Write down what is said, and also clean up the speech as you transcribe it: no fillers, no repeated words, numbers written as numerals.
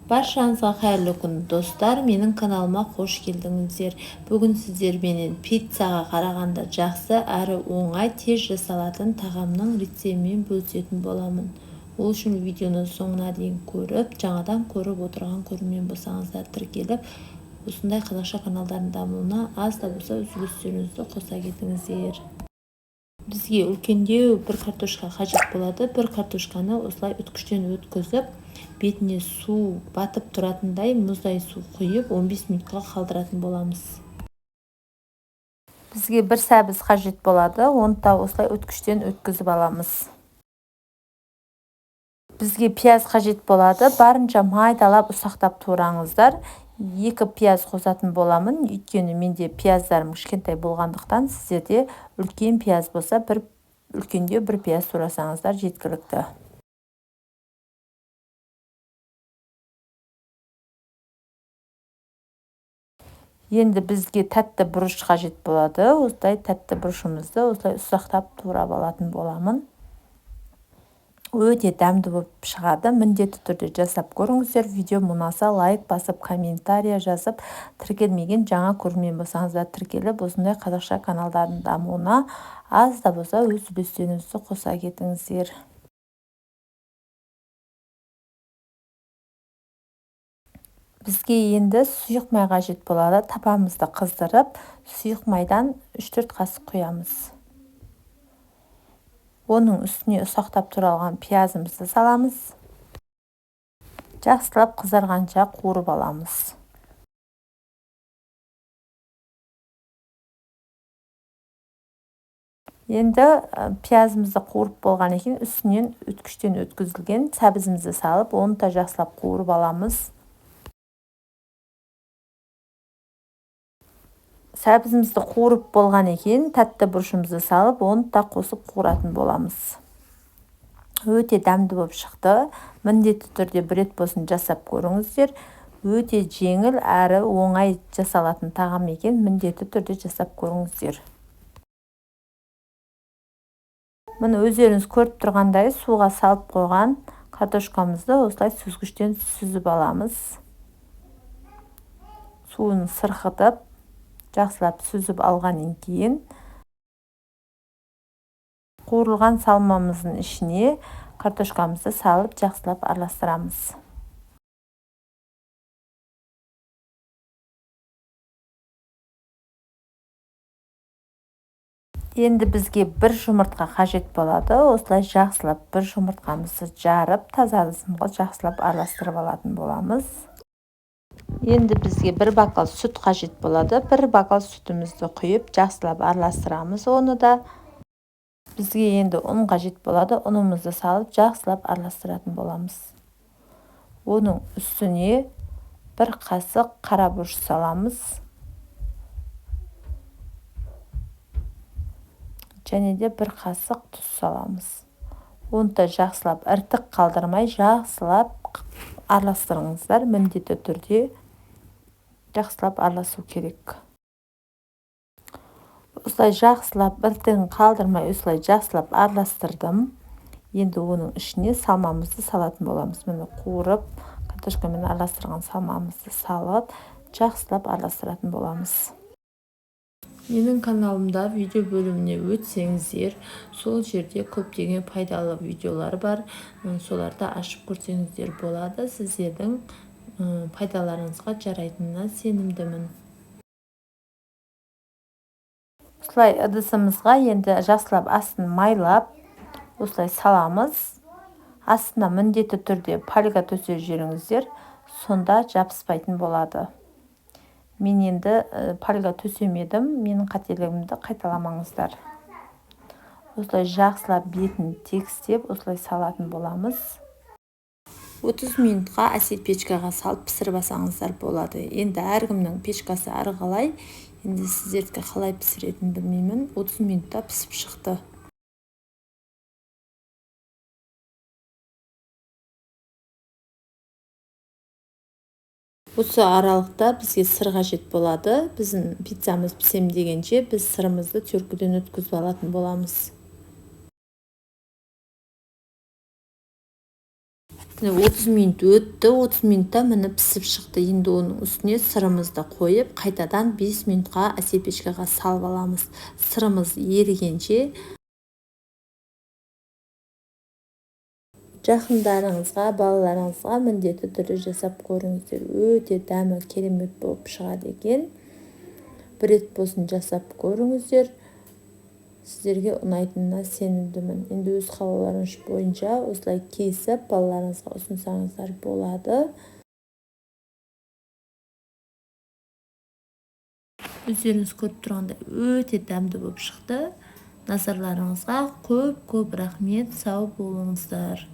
Баршаңызға қайырлы күн, достар! Менің каналыма қош келдіңіздер. Бүгін сіздерменен пиццаға қарағанда жақсы әрі оңай, тез жасалатын тағамның рецептімен бөлісетін боламын. Ол үшін видеоны соңына дейін көріп, жаңадан көріп отырған көрермен болсаңыздар, тіркеліп, осындай қазақша каналдардың дамуына аз да болса өз үлестеріңізді қоса кетіңіздер. Бізге үлкендеу бір картошка қажет болады. Бір картошканы осылай үткіштен өткізіп, бетіне су батып тұратындай мұздай су құйып, 15 минутқа қалдыратын боламыз. Бізге бір сәбіз қажет болады, оны да осылай үткіштен өткізіп аламыз. Бізге пияз қажет болады, барынша майдалап ұсақтап тураңыздар. 2 пияз қосатын боламын, өйткені менде пияздарым кішкентай болғандықтан, сіздерде үлкен пияз болса, бір үлкендеу бір пияз турасаңыздар жеткілікті. Енді бізге тәтті бұрыш қажет болады. Осылай тәтті бұрышымызды осылай ұсақтап турап алатын боламын. Өте дәмді болып шығады. Міндетті түрде жасап көріңіздер. Видео ұнаса лайк басып, комментария жазып, тіркелмеген жаңа көрермен болсаңыздар тіркеліп, осындай қазақша каналдардың дамуына аз да болса өз үлестеріңізді қоса кетіңіздер. Бізге енді сұйық май қажет болады. Табамызды қыздырып, сұйық майдан 3-4 қасық құямыз. Оның үстіне ұсақтап туралған пиязымызды саламыз. Жақсылап қызарғанша қуырып аламыз. Енді пиязымызды қуырып болған екен, үстінен үткіштен өткізілген сәбізімізді салып, оны да жақсылап қуырып аламыз. Сәбізімізді қуырып болған екен, тәтті бұрышымызды салып, оны да қосып қуыратын боламыз. Өте дәмді болып шықты. Міндетті түрде бір рет болсын жасап көріңіздер. Өте жеңіл әрі оңай жасалатын тағам екен, міндетті түрде жасап көріңіздер. Міне, өздеріңіз көріп тұрғандай, суға салып қойған картошкамызды осылай сүзгіштен сүзіп аламыз. Суын сырқытып, жақсылап сүзіп алғаннан кейін қуырылған салмамыздың ішіне картошкамызды салып, жақсылап араластырамыз. Енді бізге бір жұмыртқа қажет болады. Осылай жақсылап бір жұмыртқамызды жарып, таза ыдысымызға жақсылап араластырып алатын боламыз. Енді бізге бір бокал сүт қажет болады. Бір бокал сүтімізді құйып, жақсылап араластырамыз оны да. Бізге енді ұн қажет болады. Ұнымызды салып, жақсылап араластыратын боламыз. Оның үстіне бір қасық қара бұрыш саламыз. Және де бір қасық тұз саламыз. Оны да жақсылап іртік қалдырмай жақсылап араластырыңыздар. Міндетті түрде жақсылап араласу керек. Осылай жақсылап іртігін қалдырмай осылай жақсылап араластырдым. Енді оның ішіне салмамызды салатын боламыз. Міне, қуырып картошкамен араластырған салмамызды салып, жақсылап араластыратын боламыз. Менің каналымда видео бөліміне өтсеңіздер, сол жерде көптеген пайдалы видеолар бар. Соларды ашып көрсеңіздер болады. Сіздердің пайдаларыңызға жарайтынына сенімдімін. Осылай ыдысымызға енді жақсылап астын майлап, осылай саламыз. Астына міндетті түрде фольга төсеп жіберіңіздер, сонда жабыспайтын болады. Мен енді фольга төсемедім, менің қателігімді қайталамаңыздар. Осылай жақсылап бетін тегістеп, осылай салатын боламыз. 30 минутқа әсет печкаға салып пісіріп алсаңыздар болады. Енді әркімнің печкасы әрқалай, енді сіздердікі қалай пісіретінін білмеймін. 30 минутта пісіп шықты. Осы аралықта бізге сыр қажет болады. Біздің пиццамыз пісем дегенше, біз сырымызды теркіден өткізіп алатын боламыз. Міне, 30 минут өтті. 30 минутта, міне, пісіп шықты. Енді оның үстіне сырымызды қойып, қайтадан 5 минутқа асепечкаға салып аламыз, сырымыз ерігенше. Жақындарыңызға, балаларыңызға міндетті түрде жасап көріңіздер. Өте дәмі керемет болып шығады екен. Бір рет болсын жасап көріңіздер, сіздерге ұнайтынына сенімдімін. Енді өз қалауларыңыз бойынша осылай кесіп, балаларыңызға ұсынсаңыздар болады. Өздеріңіз көріп тұрғандай, өте дәмді болып шықты. Назарларыңызға көп-көп рахмет. Сау болыңыздар.